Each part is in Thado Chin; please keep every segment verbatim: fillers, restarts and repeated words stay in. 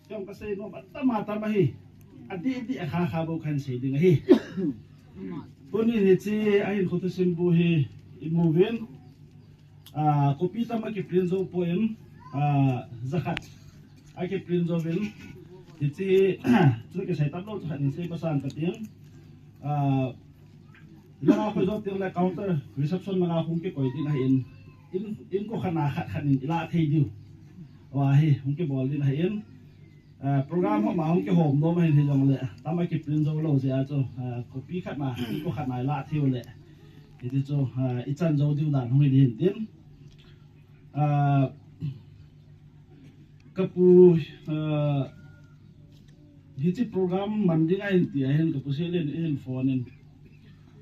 Jong kasei nom atam atam ahi. Adih dih akha kha bou kahin sei ding ahi. Tuni hiche ahinkho thusim bu hi imuvin. Ah, copy tam akiprint jou poi, ah, jakhat akiprint jouvin. Hiche chu kisei tam lou chu khat in sei pasang kating. Ah, langa khoi jou teng le counter reception langa hung kikoi ding ahin. In, in ko khat na khat khat in ilah thei diu. Wa hi hung kibol ding ahin. Ah, program ho ma hung kihom nom ahin hijongle, tam akiprint jou lou jeh a chu, ah, copy khat na, in ko khat na ilah thei u le. Hiti chu, ah, ichan jou diu dan hung hi ding tin. Ah, kapu, ah, hiche program man ding ahin ti ahin kapu Selen in phone in.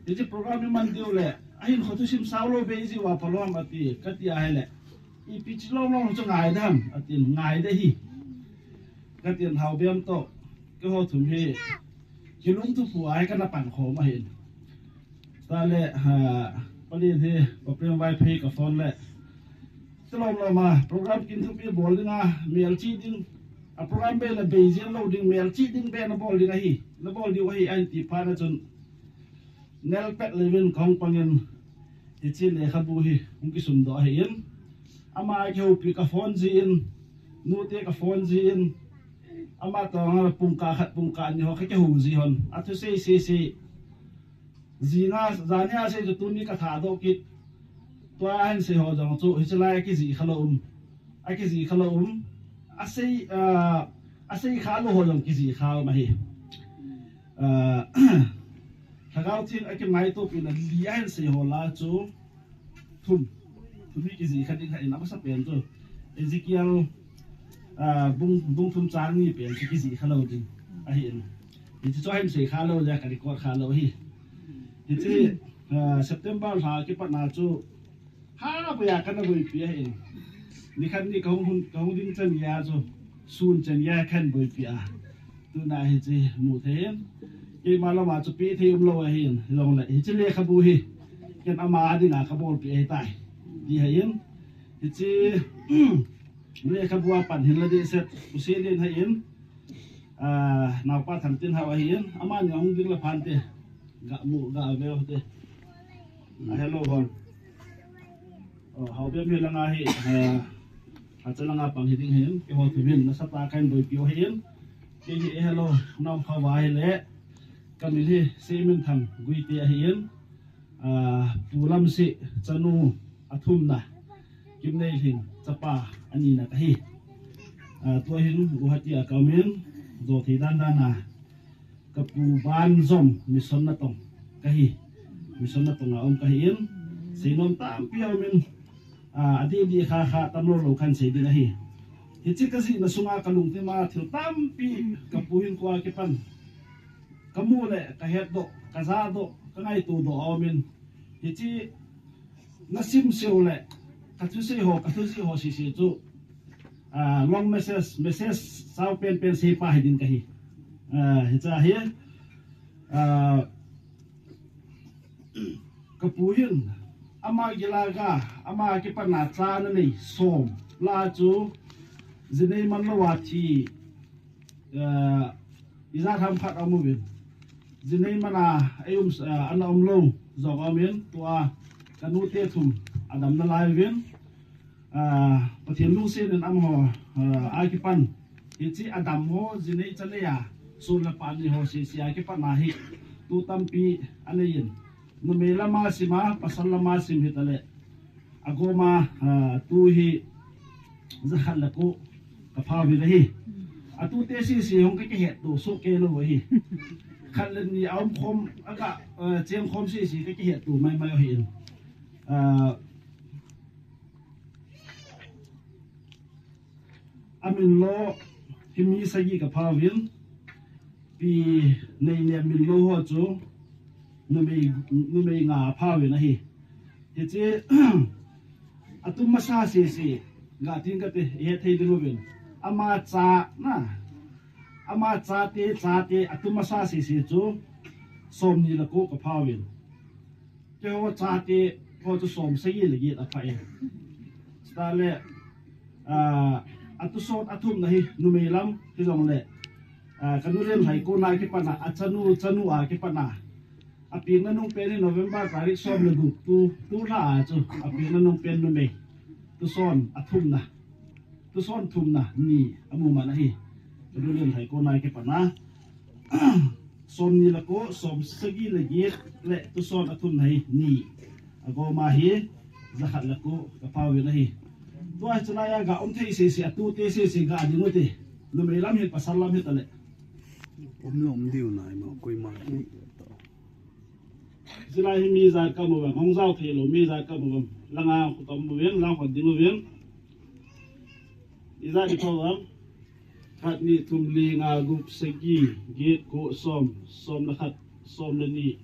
Hiche program iman diu le, ahinkho thusim sao lou bei jiu a phalou ham ati, kati ahile. Ipi chi lou lou chu ngai dam, atin ngai de hi. Katin Haobem toh, keiho thum hi, kilungthu pu a hi kana pan khom ahin. Tale, ha, palin hi, Pa Prem Vaiphei ka phone le. Tilom lom a, program kinthupi bol ding a, melchih ding, a program be na bei jeng lou ding, melchih ding be na bol ding ahi, na bol diu ahi, ahin ti phat na chun. Nel pet levin kahung pangin, hiche lekhabu hi, hung kisundoh ahin. Ama kihoupi ka phone jin, nute ka phone jin, ama toh pungkah khat pungkah ni ho ka kihou ji hon. Athusei sei sei. Jing a, jan hi asei chu tuni ka thadoh kit. Tua ahin sei ho jong chu, hiche lai a kijih kha lou um. A kijih kha lou um. Asei, ah, asei kha lou ho jong kijih kha um ahi. Ah, Lhagao Theng a kimaitopi na li ahin sei ho la chu. Thum. Thum hi kijih kha ding ahin amasa pen chu. Ezekiel, ah, bung, bung thum chang ni pen chu kijih kha lou ding ahin. Hiche chu ahin sei kha lou le ka record kha lou hi. Hiche, ah, September lha kipat na chu ha boya kana boipi ahin. Nikhat ni kahung hun, kahung ding chan ya chu sun chan ya kahin boipi a. Tuna hiche mu thei hin. Keima lama chu pe thei um lou ahin. Hijongle hiche lekhabu hi. Ken ama dinga ka bolpi ahitai. Ti ahin. Hiche lekhabu a pan hin la dehset. Pu Selen ahin. Ah, naopa Thantinhao ahin. Amani ahung ding le phante. Ga mu, ga ve u te. Ah, hello, hon. Oh, Haobem hi langa hi, eh, acha langa pang hi ding hin, keiho thum hin, nasatah a kahin boipi u ahin. Kei hi, eh, hello, naum kha uva ahile, ka min hi, Seminthang Guite ahin, ah, Pu Lamsih, chanu, athumna, Kimneilhing, chapa, anina kahi. Ah, tua hin, Guwahati a ka um in, jo thei dan dan a, Ka pu Banjom mission natong kahi. Mission natong a um kahi in. Seinom tampi a um in. Ah, adih dih kha kha tam lou lou kahin sei ding ahi. Hiche kajihna sunga kalungthim a thil tampi ka pu hinkho a kipan. Ka mu le ka hetdoh, ka jahdoh, ka ngaito doh a um in. Hiche na sim seh u le, ka thusei ho, ka thusei ho sese chu, ah, long message, message sao pen pen sei pa hi ding kahi. Ah, hiche hi, ah, ka pu hin, ama gilou a, ama kipan a cha ana nei som, la chu, jinei man lou a thi, eh, ijat ham khat aum uvin. Jinei man a, ei um, eh, ana um lou, jong aum in, tua, ka nute thum, adam nalai uvin. Eh, Pathen lungset in amaho, eh, a kipan. Hiche adam ho, jinei chanei a, sun le pan nei ho, sese a kipan ahi. Tu tampi, anei in. Numei lama sim a, pasal lama sim hita le. Agoma, ah, tu hi jakhat le ko ka pha uvin ahi. Atute sese hung ka kihetto soh kei lou ahi. Khat le ni a um khom, aga, ah, cheng khom sese ka kihetto mai mai ahi. Ah, Amin lo hi mi sagi ka pha uvin, pi nei ne min lo ho chu numei, numei nga pha uvin ahi. Hiche, atum masa sese, ga tin kate, ihet thei ding uvin. Ama cha na, ama chate, chate, atum masa sese chu, som ni le ko ka pha uvin. Keiho chate ho chu som sagi le get apha e. Chutah le, ah, Atuson athumna hi numei lam hijongle, ah, kanu Lenlhai kona kipatna, achanu, chanu a kipatna. Apengna nung pen hi November tarik som le gup tu, tulha a chu apengna nung pen numei. Tuson athumna. Tuson thumna ni amu man ahi. Kanu Lenlhai kona kipatna. Somni le ko, somsagi le get le tuson athumna hi ni. Agoma hi jakhat le ko kapauvin ahi. Tua hi chulai a ga um thei sese, atute sese ga ding ute. Numei lam hi, pasal lam hi tale. Um le um diu nai ma, koima. Chulai hi mi ijat kamu vem, hung jao thei lou mi ijat kamu vem. Langa khu tom uvin, lang khon ding uvin. Ijat di pha vem. Khat, ni, thum, li, nga, gup, sagi, get, ko, som, som le khat, som le ni.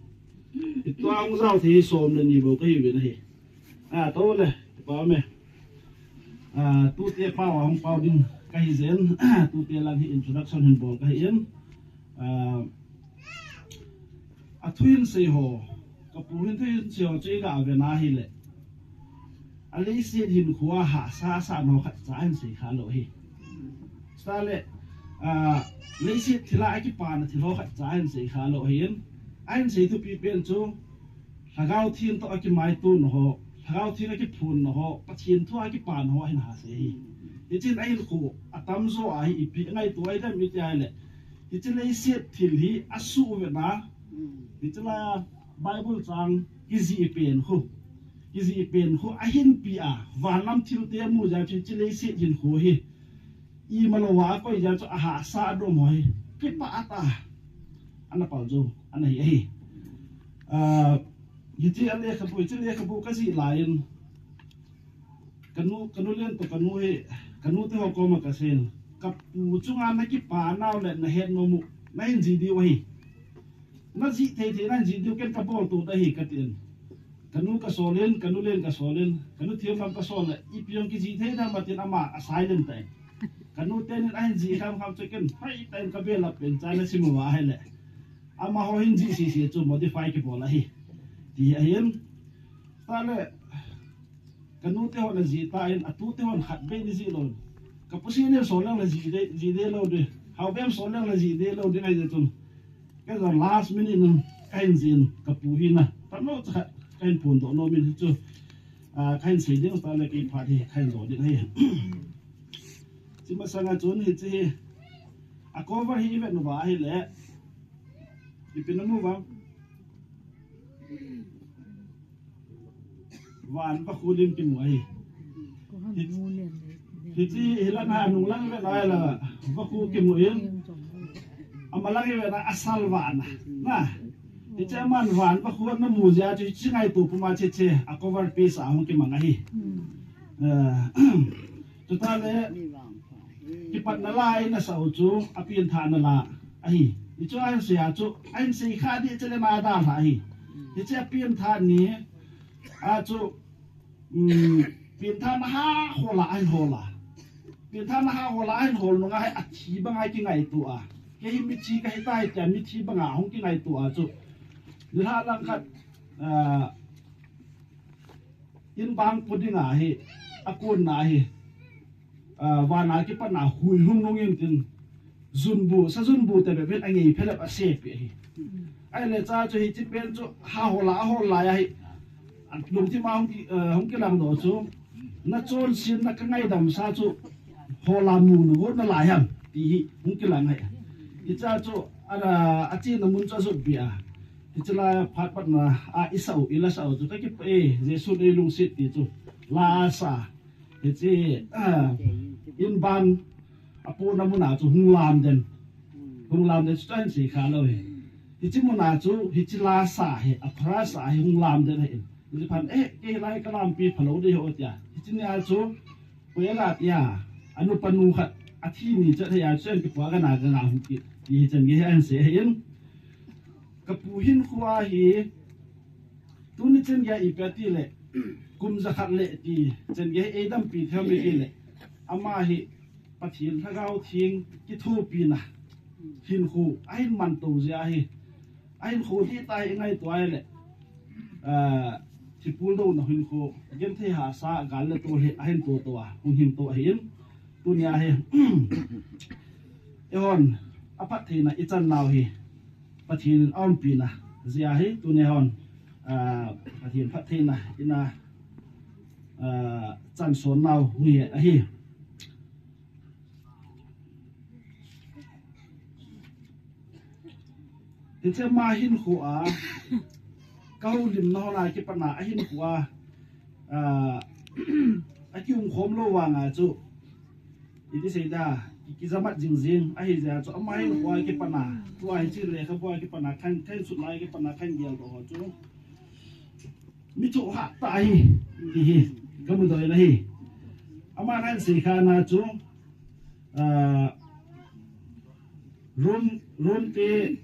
Hitua hung jao thei hi som le ni bou kahiuvin ahi. A, to le, pa me. A, tute pao a hung pao ding kahi jeh in, tute lang hi introduction hin bol kahi in. A, athu hin sei ho, kapu hin thu hin sei ho chu iga vena hile. A leiset hinkhoa hahsa asah nau khatcha ahin sei kha lou ahi. Chule, a, leiset thila akipana thil ho khatcha ahin sei kha lou ahin. Ahin sei thupi pen chu, Lhagao Theng toh akimaito nau ho, Lhagao Theng akiphon nau ho, Pathen thua akipana ho ahin ha sei ahi. Hichun ahinkho atamjo a hi ipi ngaito ahi dem iti ahile, hiche leiset thil hi asuh vena, hiche la Bible chang kijih pen khu, kijih pen khu ahinpi a, vanlam thilte amu jeh chun hiche leiset hinkho hi imalou a akoi jeh chun ahahsa adom ho hi kipah tah a ana pal jou ana hi ahi. A, hiche lekhabu, hiche lekhabu kajih lai in, kanu, kanu Len toh kanu hi, kanu te ho koma kaseiyin, kapu chunga nakipa nau le nahet nom u nahin jih diu ahi. Najih thei thei nahin jih diu, ken kabol to ahi katin. Kanu kasol in, kanu Len kasol in, kanu Themlam kasol le, ipi jong kijih thei dem atin ama a silent tai. Kanu tenin ahin jih kham kham chu ken hoitah in kabelap pen cha nasim uva ahile, amaho hin jih sese chu modify kibol ahi, ti ahin. Tale, kanu te hon ajih tan, atute hon khatvei ni jih lou. Kapu Seilen sol leng le jih de, jih de lou di. Haobem sol leng le jih de lou di ngai de chun. Kei jong last minute in kahin jih in, kapu hina tamlou chakhat kahin phondoh nom in hichu, a, kahin sei ding tale kei phat hi kahin doh ding ahi. Hiche masanga chun hiche hi, a cover hi ivet uva ahile, ipi namu vang. Van vakhu lim kimu ahi. Hi, hiche hi lang ha nung lang ivet uva ahile, vakhu kimu in. Amalang ivet uva asal van a. Na. Hiche aman van vakhu namu jeh a chu hiche ngaito puma hiche hiche a cover piece a hung kimang ahi. Eh, chutale, kipatna la in asah u chu, apengthahna la ahi. Hichu ahin sei a chu, ahin sei kha ding chule ma dalha ahi. Hiche apengthah ni a chu, um, pengthahna hahol a ahin hol a. Pengthahna hahol a ahin hol nunga hi athi banga kingaito a. Kei hi mithi kahi tai tia mithi banga hung kingaito a chu. Nilhah lang khat, ah, in bang po dinga hi, akonna hi, ah, vana kipatna hui hung nung in tin, junbu, sa junbu te bep in angei phelep asei peh ahi. Ahile cha chu hiche pen chu hahol a, ahol lai ahi. Lungthim a hung ki, eh, hung kilang doh chu, nachonsetna kangaidam sa chu, hol a mu nau nalai ham, ti hi hung kilang ahi. Hicha chu, ana, achena mun chu ajot peh a. Hiche la phat patna a isah u, ilasah u chu kakipah e, Jesu nei lungset ti chu. La sa. Hiche, ah, in bang apona mun a chu hung lam den. Hung lam den chu ahin sei kha lou hi. Hiche mun a chu, hiche la sa hi, a chorus a hi hung lam den ahi. Hiche phat, eh, kei lai kalampi phalou ding ho tia. Hiche nia chu, Poi aga tia, anupanu khat, athi ni chat hei a, chen kipu a kana kanga hung kit, ti hi chan gei hi ahin sei ahin. Kapu hinkho a hi, tuni chan gei a ipi ati le, kum jakhat le ti, chan gei hi eidampi thei mi ti le, ama hi Pathen Lhagao Theng kithopina hinkho ahin manto jeh ahi. Ahinkho dihtah hi ingaito a ahile, ah, thipul douna hinkho, genthei hahsa, gal le tol hi ahin toto a, hung hing to ahin. Tunia hi, eihon, aphattheina ichan nau hi, Pathen in aumpina jeh ahi, tunia hon, ah, Pathen phattheina ina, ah, chanson nau hi ahi. Hiche ama hinkho a, kahoulimna hon a kipat a, ahinkho a, ah, akium khom lou vanga chu, iti seida, ki, kijamat jingjing, ahi jeh a chu, ama hinkho a kipat a, tua hiche lekhabu a kipat a, khan, khan sut lai kipat a, khan geldoh ho chu. Mi chu hat tah ahi, ti hi, kamudoh in ahi. Aman ahin seikha na chu, ah, Rom, Rom te,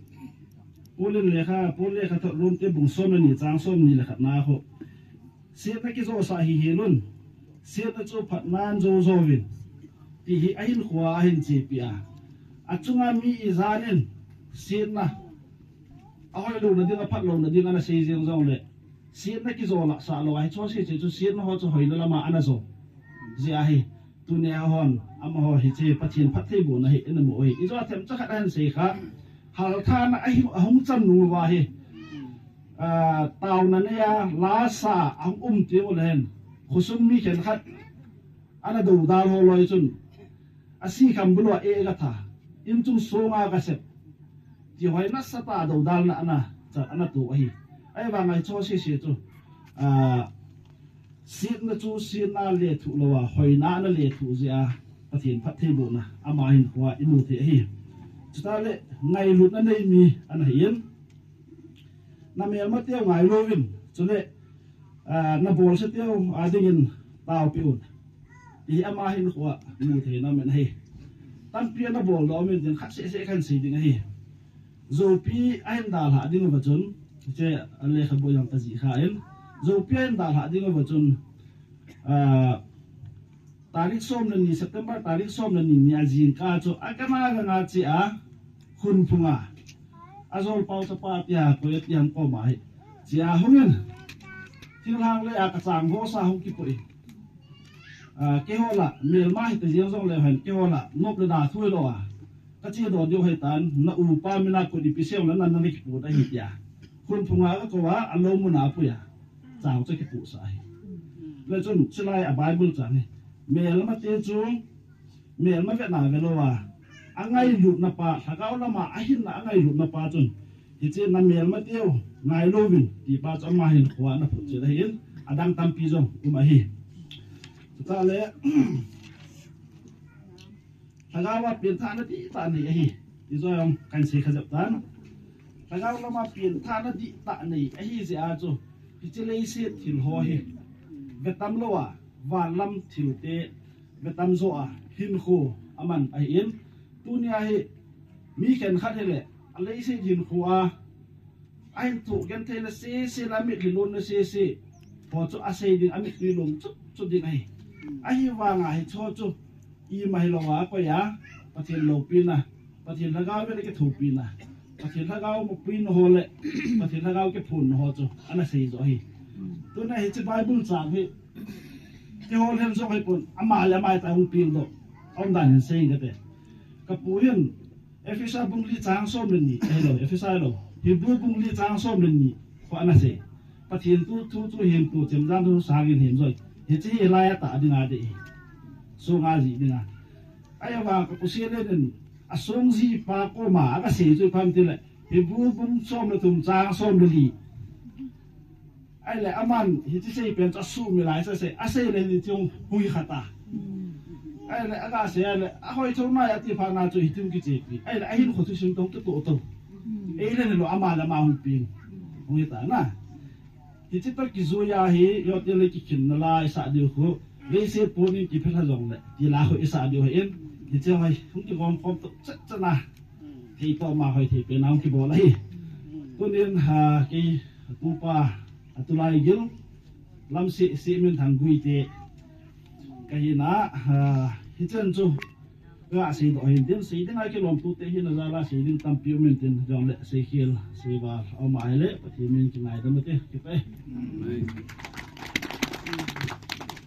Paul in lekha, Paul lekhathot Rom te bung som le ni chang som ni le khat na khu. Setna kijosah hihel un. Setna chu phatnan jou jouvin. Ti hi ahinkho a ahin chepi a. Achunga mi ijanin setna. Ahoi louna ding, aphat louna ding ana sei jeng jongle. Setna kijo lah sah lou ahi, hiche ho sese chu setna ho chu hoina lama ana jo. Jeh ahi, tunia hon, amaho hiche Pathen phattheibohna hi ina mu u ahi. Ijo themcha khat ahin seikha, halthana ahi, ahung chan nung uva hi, ah, taona neiya, lasa, ahung um teng uleh hen, khosung mi khenkhat, ana doudal ho loi chun, asi kham bulu a e gatha, inchung songa gasep, ti hoi nasatah a doudalna ana, cha, ana to ahi. Ahivanga hiche ho sese chu, ah, setna chu setna lethuh louva, hoina ana lethuh jeh a, Pathen phattheibohna, ama hinkho a imu thei ahi. Chutah le, ngailutna nei mi ana hin, namelmateu ngailouvin, chule, ah, nabolseteu adingin taopeh un. Ti hi ama hinkho a imu thei nom in ahi. Tampi ana boldoh um intin khat seh seh kahin sei ding ahi. Joupi ahin dalhah ding uva chun, hiche lekhabu jong kajih khan, joupi ahin dalhah ding uva chun, ah, tarik som le ni, September tarik som le ni nia jingkah chu, aganga ganga chea, Khunphunga, ajolpau chapa tia, koi tia ham koma hi, chea hungin, thinglhang lei a kachang vohsa hung kipoh in, ah, keiho lah, melma hita jeng jongleu hen, keiho lah, nop le da thu hilou a, kachedoh diu ahitan, na upa mina kut ipi seuleh na, na kipoh ahi tia. Khunphunga kakou a, alou muna apui a, chang chu kipohsah ahi. Le chun, chulai a Bible chang hi, melmate chu, melma vetna velouva, angailutna pa, lhagao lama ahinna angailutna pa chun, hiche namelmateu ngailouvin, ti pa chu ama hinkho a ana phutchet ahin, adang tampi jong um ahi. Chutah le, lhagao a pengthahna dihtah nei ahi. Ijong kahin sei kha jep tan. Lhagao lama pengthahna dihtah nei ahi jeh a chu, hiche leiset thil ho hi, vetam louva, vanlam thilte, vetam joh a, hinkho aman ahin. Tunia hi, mi khenkhat hile, aleiset hinkho a, ahin thoh gentheina sese le amitlhi lonna sese ho chu asei ding, amitlhi long chut chut ding ahi. Ahivanga hiche ho chu ima hilouva akoi a, Pathen loupina, Pathen lhagao vel a kithopina, Pathen lhagao mupuina ho le Pathen lhagao kiphonna ho chu ana sei joh ahi. Tuna hiche Bible chang hi, kihol hen jong ahipon, ama le ama ita hung pengdoh, aumdan hin sei inge kate. Kapu hin, Ephesa bung li chang som le ni, ahilou, Ephesa ahilou, Hebrew bung li chang som le ni, khu ana sei. Pathen thu, thu chu hin tu, chemjam thu sangin hin joi. Hiche hi laiya tah dinga dei hi. Songa jih dinga. Ahivang kapu Selen in, asong jih pa koma, aga sei chu ipi ham itile, Hebrew bung som le thum chang som le li. Ahile aman, hiche seipen chu asumil a, asei, asei le hiche hung hui khat a. Ahile aga sei, ahile ahoi thou nai ati phat na chu hiche hung kichepi. Ahile ahinkho thusim toh kitoh toh. Eile hilou ama le ama hung peng. Hung hita na. Hiche toh kijui a hi, yote le kikhinna la isah diu khu. Leiset pon in kiphelha jongle, ti la khu isah diu ahin. Hiche hoi, hung kigom khom toh chet chet na. Thei toh ma hoi thei pen a hung kibol ahi. Tunin, ha, kei, atupa, atulai gil, Lamse, Seminthang Guite kahina, ha, hichan chu, ka seidoh hin tin, sei dinga kilomtute hina jal a sei ding tampi um intin, jongle, seikhel, seival, aum ahile, Pathen min kingaidam ute, kipah e. Amen.